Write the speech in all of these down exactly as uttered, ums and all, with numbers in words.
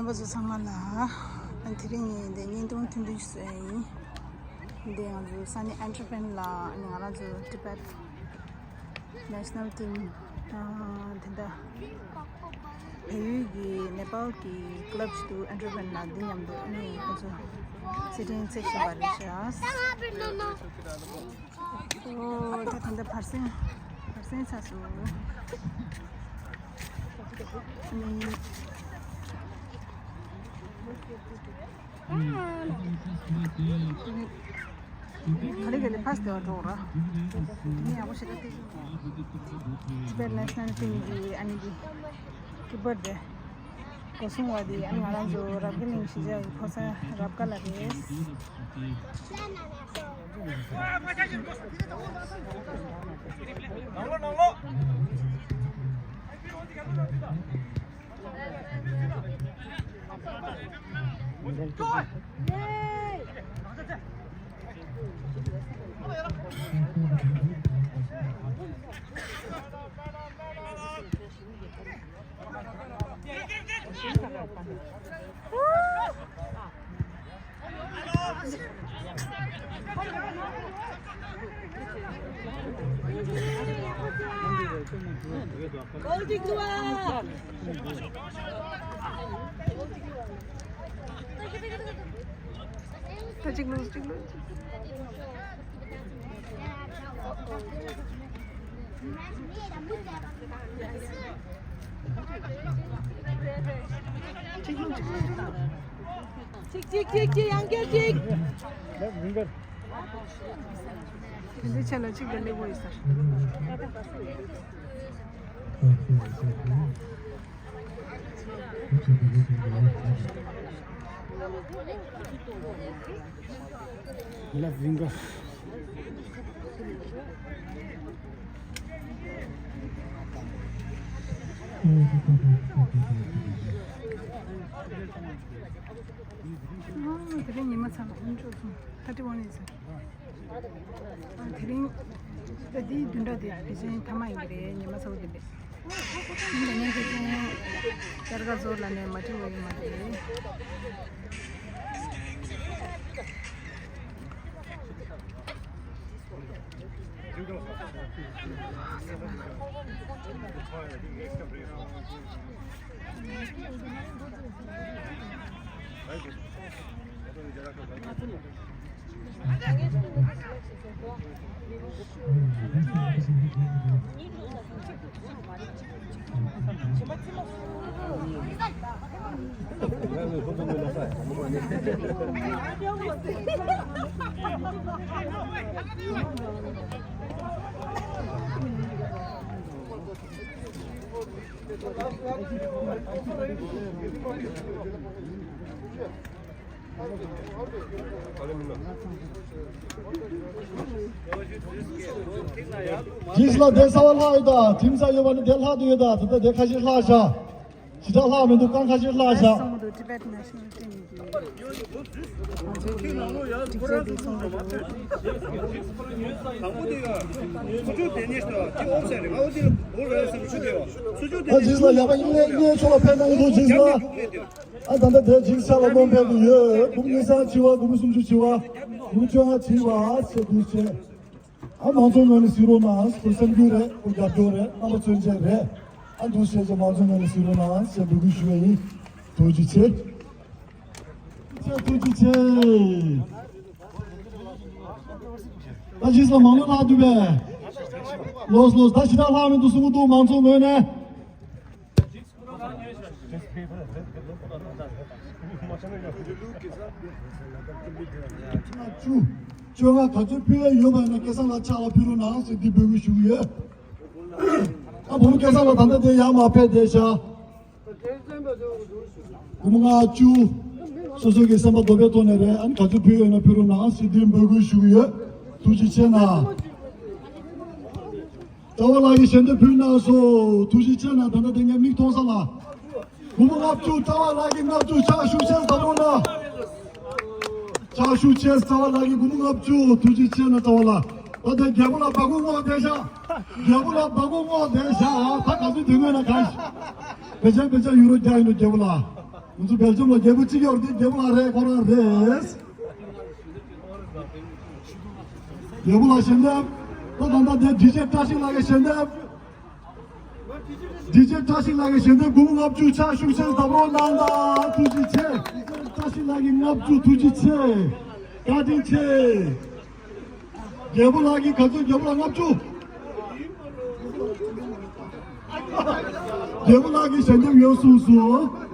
རྣམ་པ་ཚོ་ཚང་མ་ལ། ཨ། དེ་རིང་ངས་འདི་བརྙན་ཐུང་ཐུང་ཐུང་ཞིག་བཟོས་ཡིན། འདི་ང་ཚོ་ས་གནས་ཨན་ཏྲོ་པན་ལ། ཨ་ནི་ང་རང་ཚོ་Tibet National Team དང་དེ་འདྲ་བལ་ཡུལ་གྱི་ནེ་པཱལ་གྱི་ཀི་ལབ་ཅིག་འདུག་ཨན་ཏྲོ་པན་ལ། འདི་མཉམ་དུ་ཨ་ནི་ཁོ་ཚོ་རྩེད་འགྲན་རྩེ་བཞིན་པ་རེད་ཤག་ཨོ། ད་ད་ལྟ་བར་གསེང་བར་གསེང་ཚར་སོང་། ཨ་ནི། ག་ལེ་ག་ལེ་ཕར་སྟེར་བ་འགྲོ་ར། ནི་ཡག་པོ་ཞེ་དྲག་སྟེར་བྱུང་། Tibet National Team གི་ཨ་ནི་གི་ཀི་པར་དེ། སྒོ་སྲུང་བ་དེ་ཨ་ནི་ང་རང་ཚོ་རབ་དགའ་གླིང་གཞིས་ཆགས་ཀྱི་ཕོ་གསར་རབ་དགའ་ལགས་རེད། ནང་ལོགས་ནང་ལོགས། ད་གཅིག་ལོས་གཅིག་ལོས། གཅིག་གཅིག་གཅིག་གཅིག་ཡང་བསྐྱར་གཅིག་དེ་འདྲའི་ཆ་ལ་གཅིག་ལ་སླེབས་པོ་ཡིན་ས། ལ་བིང་ག་ཨ། དེ་རིང་ཉི་མ་ཚ་ལ་ཡིན་འགྲོ་སོང་། ཐ་ཏི་ཝང་ཡིན་ས། ཨ། དེ་རིང་ད་འདིའི་བདུན་ཕྲག་དེ་དེ་བཞིན་ཐ་མ་ཡིན་གྱི་རེད། ཉི་མ་ཚ་བོ་དེ་འདྲས། ཡིན་ད་ཉན་དེ་ཅན་ཡར་ག་ཟོར་ལ་ནས་མ་འགྲིག་པ་ཡིན་མ་རེད། ཇིས་ལ་བསྡད་ས་བ་ལྷག་ཡོད་ད། ཁྲིམས་ས་ཡོད་པ་ནི་བསྡད་ལྷག་ཏུ་ཡོད་ད། ད་ལྟ་བསྡད་ཁ་ཤས་ལྷག་བཞག་ཞེ་དྲག་ལྷག་མི་འདུག་རྐང་ཁ་ཤས་ལྷག་བཞག Tibet National Team གི་ང་ཚོའི་གི་སྒྲིག་འཛུགས་དེ་ཚོགས་འདུ་འདུག་ད་ཇིས་ལ་ཡག་པ་ཡིན་ལེ་ཡིན་ལེ་ཆོག་ལ་ཕན་ན་ཡིན་འདུག་ཇིས་ལ། ཨ་ད་ལྟ་དེ་ཇིས་ས་ལ་སློང་ཕན་གི་ཡོད། སྒོར་མོ་ཉི་ཤུ་རྩ་གཅིག་བྱིན་པ། སྒོར་མོ་སུམ་ཅུ་བྱིན་པ། སྒོར་མོ་བཅོ་ལྔ་བྱིན་པ་ཟེར་འདུག་ཅེས། ཨ་མང་ཚོགས་ངོས་ནས་གཟིགས་རོགས་གནང་། ཁོ་སེམས་འགུལ་རེད། ཁོ་རྒྱབ་སྐྱོར་རེད། རྣམ་པ་ཚོ་མཇལ་རེད། ཨ་འདུག་བྱས་ཙང་མང་ཚོགས་ངོས་ནས་གཟིགས་རོགས་གནང་ཞེས་འབོད་སྐུལ་ཞུ་བ་ཡིན། ཐུགས་རྗེ་ཆེ། ཐུགས་རྗེ་ཆེ། ད་ཇིས་ལ་མང་ལོས་ལྷག་འདུག་པས། ལོས་ལོས་ད་ཞེ་དྲག་ལྷག་མི་འདུག་གསུང་གི་འདུག་མང་ཚོགས་ངོས་ནས། བཅོ་ལྔ་བཅུ། བཅོ་ལྔ་ག་ཚོད་ཕུལ་ཡ་ཡོད་པ་ཡིན་ན་སྐལ་བཟང་ལགས་ཕྱག་ལ་ཕུལ་རོགས་གནང་ཞེས་འདི་འབོད་སྐུལ་ཞུ་གི་ཡོད། ཨ་བུ་མོ་སྐལ་བཟང་ལགས་ད་ལྟ་དེ་ཡར་མར་ཕེབས་བསྡད་ཤག་སྒོར་མོ་ལྔ་བཅུ། སོ་སོ་གི་སེམས་པ་འདོད་པའི་ཐོག་ནས་རེད། ཨ་ནི་ག་ཚོད་ཕུལ་ཡོད་ན་ཕུལ་རོགས་གནང་ཞེས་འདི་འབོད་སྐུལ་ཞུ་གི་ཡོད། ཐུགས་རྗེ་ཆེ་གནང་། རྩ་བ་ལགས་ཀྱིས་ཞལ་འདེབས་ཕུལ་གནང་སོང་། ཐུགས་རྗེ་ཆེ་གནང་། ད་ལྟ་དེ་ངས་མིག་མཐོང་ས་ལ། སྒོར་མོ་ལྔ་བཅུ། རྩ་བ་ལགས་ཀྱིས་ལྔ་བཅུ། ཕྱག་ཤུགས་ཆེ་ཙམ་གནང་། ཕྱག་ཤུགས་ཆེ། རྩ་བ་ལགས་ཀྱིས་སྒོར་མོ་ལྔ་བཅུ། ཐུགས་རྗེ་ཆེ་གནང་རྩ་བ་ལགས། ད་ལྟ་རྒྱལ་པོ་ལགས་སྦ་སྒོར་སྔོག་བསྡད་ཤག་རྒྱལ་པོ་ལགས་སྦ་སྒོར་སྔོག་བསྡད་ཤག་ད་ག་ཚོད་དེ་སྔོན་ན་གང་། བེ་ཆ་བེ་ཆ་ཡུ་རོ་བརྒྱ་ཡིན་འགྲོ་རྒྱལ་པོ་ལགས། ང་ཚོ་སྦེལ་ཇམ་ལ་རྒྱལ་པོ་གཅིག་ཡོད་རེད། རྒྱལ་པོ་ལགས་རེད། ཁོ་རང་རེད། རྒྱལ་པོ་ལགས་ཞལ་འདེབས། ད་ད་ད་དེ་ཌི་ཇེ་བཀྲ་ཤིས་ལགས་ཀྱི་ཞལ་འདེབས། ཌི་ཇེ་བཀྲ་ཤིས་ལགས་ཀྱི་ཞལ་འདེབས་སྒོར་མོ་ལྔ་བཅུ་ཕྱག་ཤུགས་ཆེན་བདམས་རོགས་གནང་དང་། ཐུགས་རྗེ་ཆེ། ཌི་ཇེ་བཀྲ་ཤིས་ལགས་ཀྱི་ལྔ་བཅུ། ཐུགས་རྗེ་ཆེ། བཀའ་དྲིན་ཆེ། རྒྱལ་པོ་ལགས་ཀྱིས་ག་ཚོད། རྒྱལ་པོ་ལགས་ལྔ་བཅུ། རྒྱལ་པོ་ལགས་ཀྱིས་ཞལ་འདེབས་ཡོད་གསུངས་སོང་།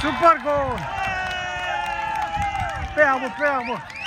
Super goal! དཔེ་ཡག་པོ། དཔེ་ཡག་པོ།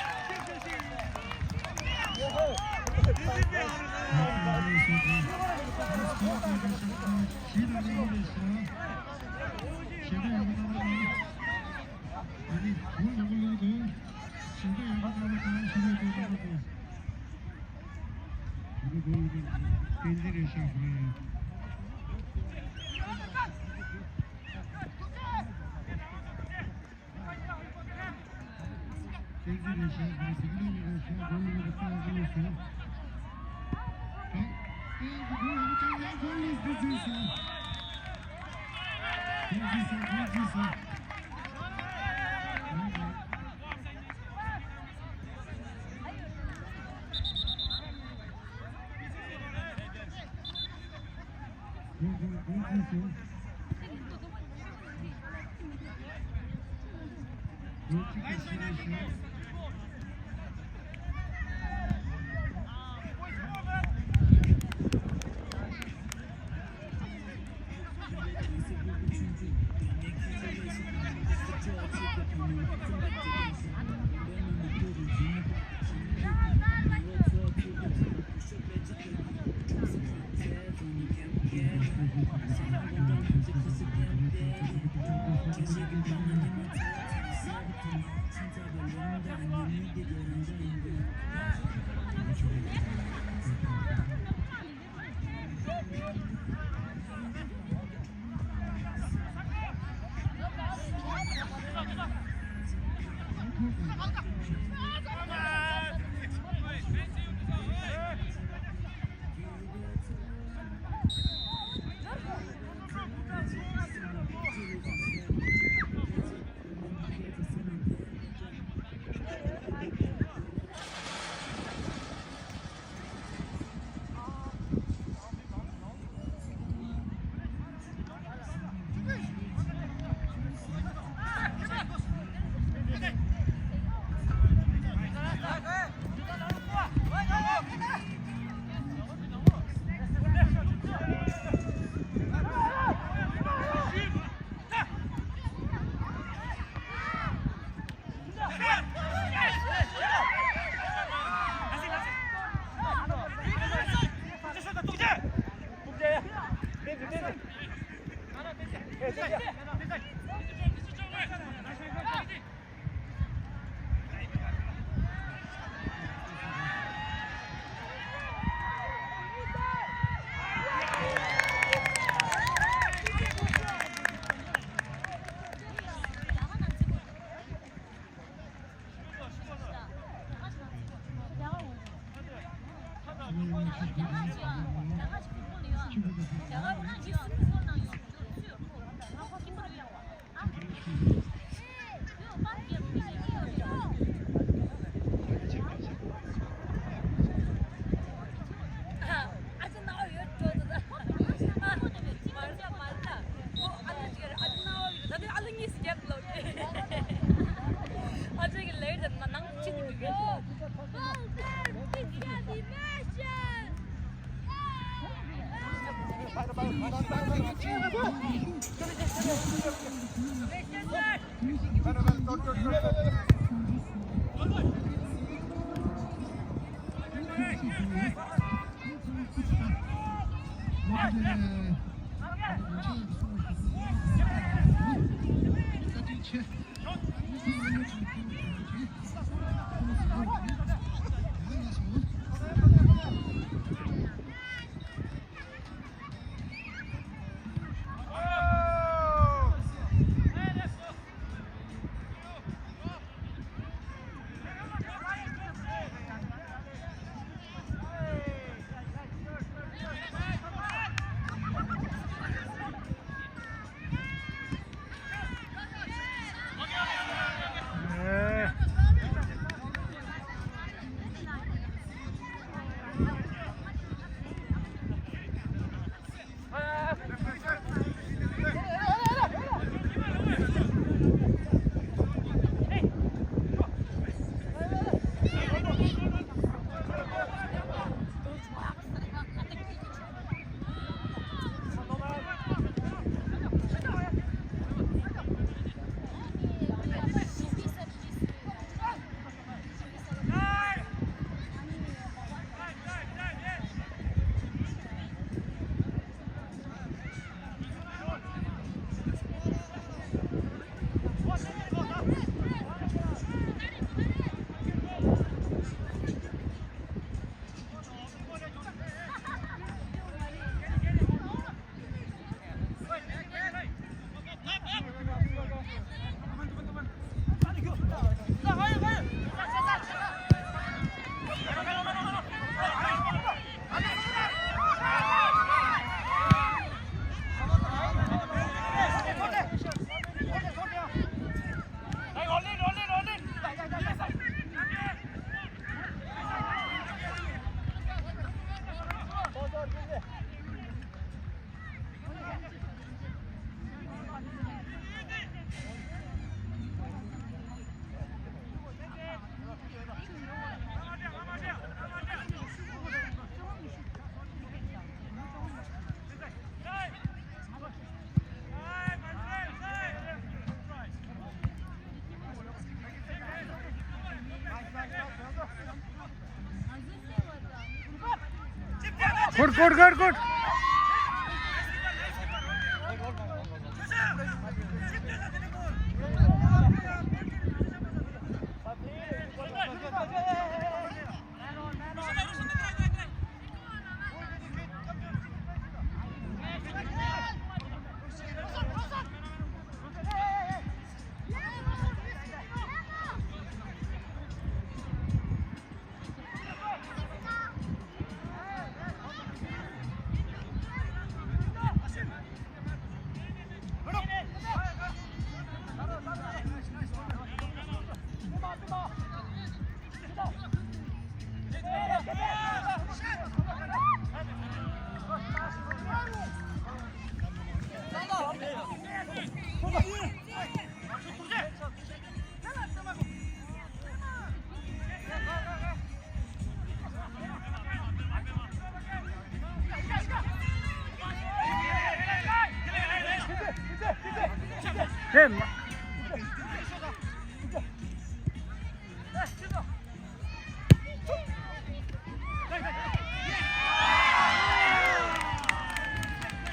Good, good, good, good.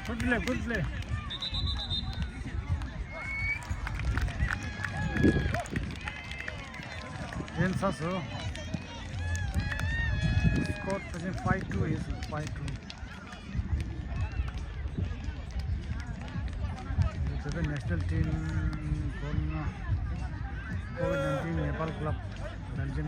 Good play, good play. Score five two is five two. National team, COVID nineteen Nepal club, Belgium.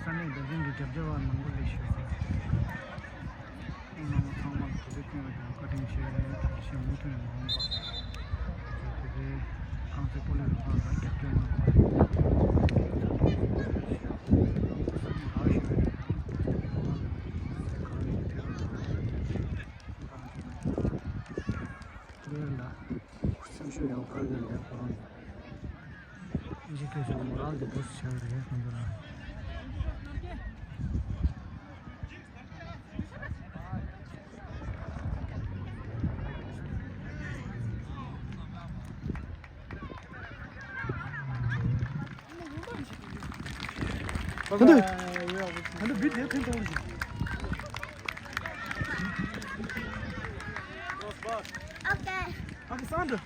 ས་གནས་འདི་བཞིན་གྱི་རྒྱབ་སྐྱོར་བ་མང་པོ་སླེབས་ཤག་ཁོང་རྣམ་པ་ཚང་མར་དེ་རིང་ཁྱོད་ལ་ཀྱང་བཀའ་དྲིན་ཆེ། ཐུགས་རྗེ་ཆེ། མུ་མཐུད་ནས་མ་འོངས་པ་དེ་རིང་རྐང་རྩེད་སྤོ་ལོའི་ལྷན་ཁང་ལ་རྒྱབ་སྐྱོར་གནང་བ། ལ་སེམས་ཤུགས་ཡང་འཕར་གྱི་རེད། ཁོ་རང་ལ་འཇིགས་སྐྱོ་ཞིག་མོ་རང་གི་བུ་ཆགས་རེད་ཁོང་ཚོ་ལ། ཁོང་ཚོ་ཁོང་ཚོ་བི་དེ་ཁོང་ཚོ། Okay. Okay, Sandra.